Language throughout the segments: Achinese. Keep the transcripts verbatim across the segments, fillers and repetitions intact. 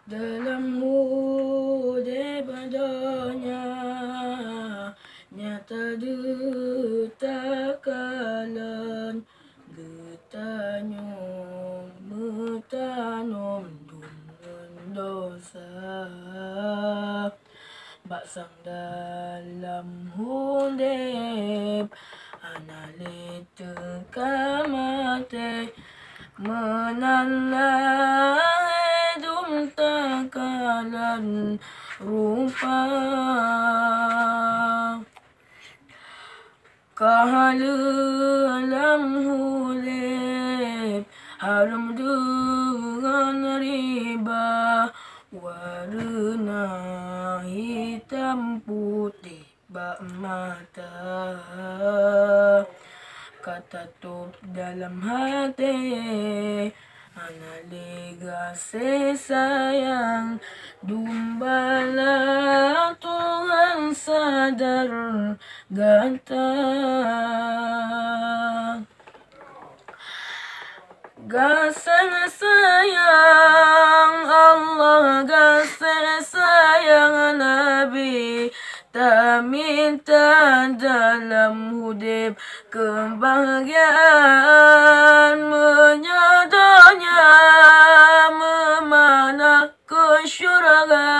Dalam udeb donya nyata deuh takalon, geutanyoe meutanom dum ngon dosa. Bak sang dalam udeb hana lé teuka maté, meunan lagée dum takalon rupa. Ka lheueh lam udeb hareuem deungon riba, wareuna hitam putéh bak mata. Ka tatôb dalam até, hana lé gaséh sayang, dum bala Tuhan sadar gata. Gaséh sayang Allah, gaséh sayang Nabi, tamita dalam udeb keubahgiaan. Meunyoe donya meumakna keu syeuruga,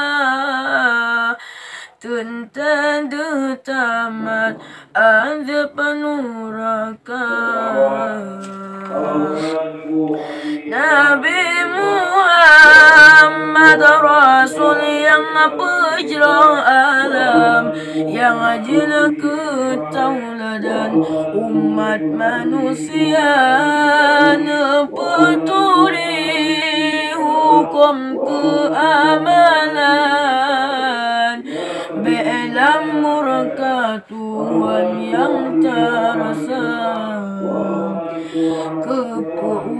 teuntang deuh tamat azab nuraka. Nabi Muhammad Rasul nyang peujroh alam, nyang jeuet keu tauladan umat manusia, neupeuturi huköm keuamalan. Bék lam murka Tuhan nyang tarasa, keupeue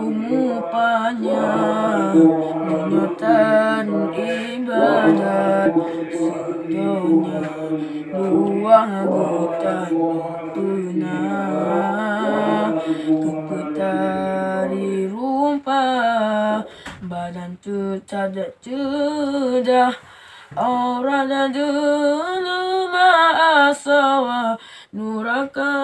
umu panyang, meunyoe tan iébadat, sidonya luwah geutanyoe peuna. Keupeutari rupa, badan teutat ceudah, aurat deuneuh meuasoe nuraka.